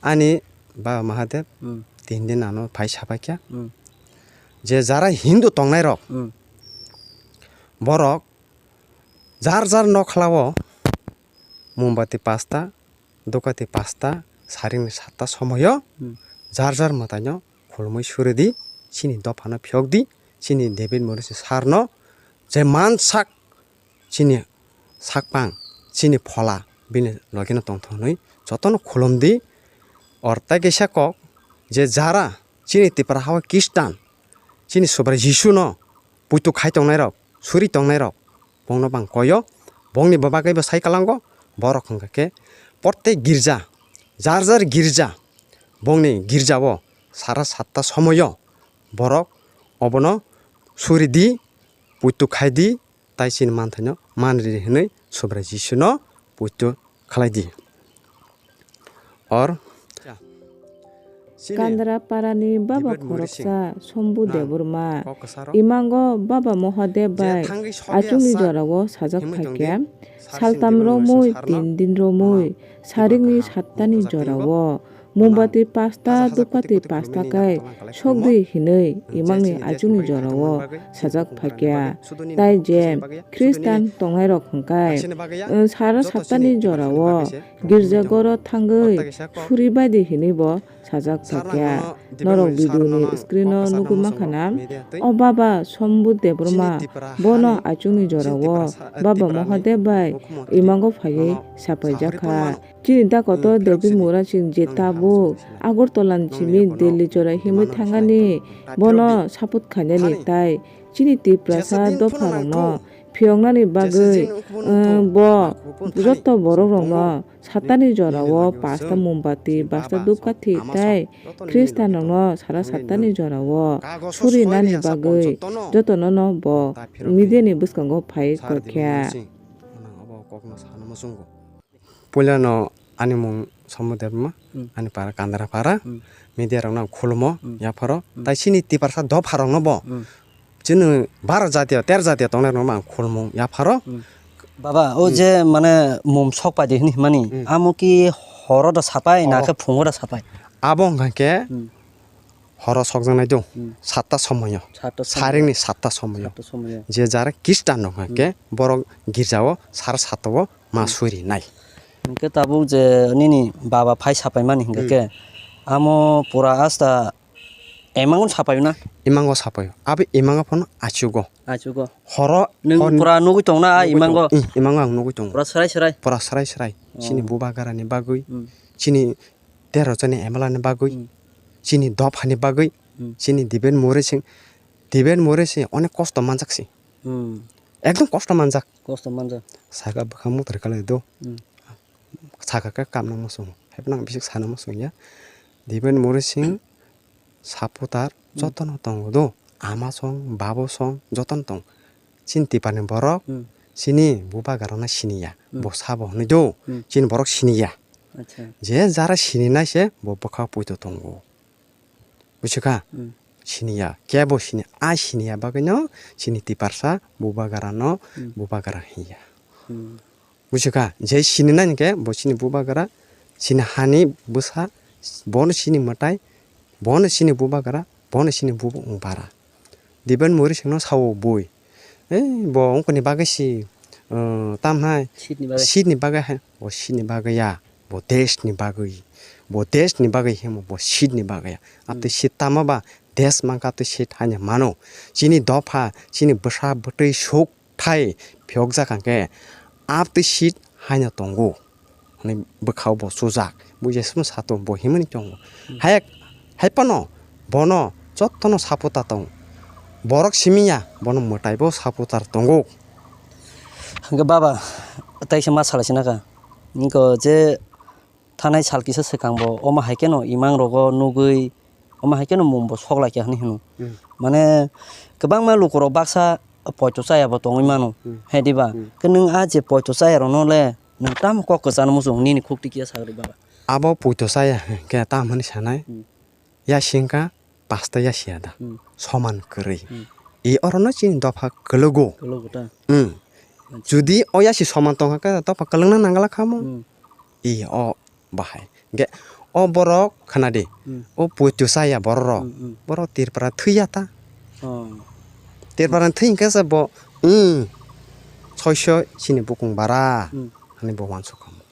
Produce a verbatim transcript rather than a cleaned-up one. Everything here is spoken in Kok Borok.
ani Baba Mahadev Hmm. tin din ano phai sapaikha. Hmm. Je jara Hindu tongnai rok, Hmm. borok jar jar nokhlao mombati pasta, dukati pasta, saringni satta somoyo Hmm. jar jar mwtaino khulumui suridi, chini dophano phiyokdi, chini David Morrison sarno je mansak chini sakpang, chini phola bini logeno tongthok hwnwi jotono khulumdi. Or tei kaisa kok je jara chini Tipra hao Khristan, chini Subrai Jisuno puitu khai tongnairok, suri tongnairok, bongno bang koyo. Bongni bagwi bo sai kalango, borok hwnkha khe protek girja, jar jar girja, bongni girjao sara satta somoyo borok obono suridi, puitu khaidi, tai chini manthaino manri hwnwi Subrai Jisuno puitu khlaidi. Or Kandraparani baba khoroksa Sombu Debbarma, imango baba Mahadev bai achukni jorao sajak phaikha. Saltam romwi tin din romwi saringni sattani jorao mombati pasta, dupati pasta kai sokdi hinwi imangni achukni jorao sajak phaikha. Tai je Khristan tongnairok hwnkhe, sara sattani jorao girjagoro thangwi suri baidi hinwi bo sajak phaikha. Norok video ni screen o nugwi mankha na, o baba Sombu Debbarma, bono achukni jorao baba Mahadev bai imango phaiwi sapaijakha. Chini dakoto David Morrison je tabuk Agartala ni simi Delhi jora himwi thangani, bono support khainani tai chini Tiprasa dopharokno phiyoknani bagwi, eh, bo joto borokrokno sattani jorao pasta mombati, basta dupkathi tai Khristanrokno sara sattani jorao surinani bagwi jotonono bo media ni bwskango phai kwrwkha. Puilano ani mung Sombu Debbarma, Hmm. ani para Kandrapara, Hmm. media rokno ang khulumo, Hmm. yapharo. Hmm. Tai chini Tiprasa dopharokno bo, Hmm. chini baro jatiya, tero jatiya tongnai rokno ang khulumung yapharo. Hmm. Baba, o Hmm. je mane mum sok paidi hini himani, Hmm. amo ki horo da sapai, na Oh. khe phungo da sapai? Abo hwnkha khe Hmm. horo sokjaknai do, Hmm. satta somoyo. Satta somoyo. Saringni satta somoyo. Satta somoyo. Je jara Khristan rok hwnkha khe Hmm. borok girjao sara satta o ma Hmm. suri nai. Hwnkhe tabuk je nini baba phai sapaimani hwnkha Hmm. khe, amo pura asta imango sapaio na? Imango sapaio. Abo imango phano achugo. Achugo. Horo, Nwng hor- pura nugwi tong na, nugwi imango? Tong. Ih, imango ang nugwi tongo. Pura srai srai? Pura srai srai. Oh. Chini bubagrani bagwi, Hmm. chini tero joni M L A ni bagwi, Hmm. chini dophani bagwi, Hmm. chini David Morrison, David Morrison onek kosto manjak si. Hmm. Ekdom kosto manjak. Kosto manjak. Saka bwkha muthri khalai do. Hmm. Saka khe kamna muchung. Haiphano ang bisi sana muchung ya. David Morrison supporter Hmm. jotono tongo do. Ama song, babo song, jotono tong. Chini Tiprani borok, Hmm. chini bubagrano siniya. Hmm. Bo sabo hwnwi do. Hmm. Chini borok siniya. Acha. Je jara sininai se bo bwkha poito tongo. Buchikha? Hmm. Siniya. Kebo sini, a siniya bagwino chini Tiprasa bubagrano Hmm. bubagra hinya. Hmm. Buchikha? Je sininai hwnkhe bo chini bubagra, chini hani bwsa, bono chini mwtai, bono chini bubagra, bono chini bubung bara. David Morrisonno sao bui. Ei, bo wngkoni bagwi si, uh, tamhai Seat ni bagwi. Seat ni bagwi hai. Bo seat ni bagwi ya. Bo desh ni bagwi. Bo desh ni bagwi himo, bo seat ni bagwi ya. Abtwi Hmm. seat tamo ba desh mankha abtwi seat haino mano. Chini dopha, chini bwsa bwtwi suk thai phiyokjak hwnkhe abtwi seat haino tongo. Hwnwi bwkhao bo chujak. Bo jeswkno satung bo himani tongo. Hmm. Hai, hai phano bono jotono supporter tongo. Borok simi ya, bono mwtai bo supporter tongo. Hwnkhe baba, taisa ma salai sinaka. Niko je thanai sal kisa swkang bo, omo hai kheno imang rogo nugwi, omo hai kheno mung bo sok lai kha hwnwi hino. Hmm. Mane kwbangma lukurok baksa poito chaya bo tongwi mano. Hmm. Hai diba? Hmm. Khe nwng a je poito chaya rokno le nwng tamo kok kwchangma muchung nini khuk twi kiya sagri baba? Abo poito chaya khe tamo hwnwi sanai. Hmm. Yasi wngkha pasta yasi ya da. Hmm. Soman kwrwi. Hmm. I orono chini dopha kwlwgo. Kwlwgo ta? Hmm. Acha. Judi o yasi soman tongkha khe dopha kwlwngna nangla khamo. Hmm. I o bahai. Hwnkhe O borok khna di. Hmm. O poito chaya borok rok. Hmm, hmm. Borok Tripura thwiya ta. Oh. Tripura thwi hwnkhe se bo, hmm, soiso chini bukung bara. Hmm. Hani bo uansuk kha.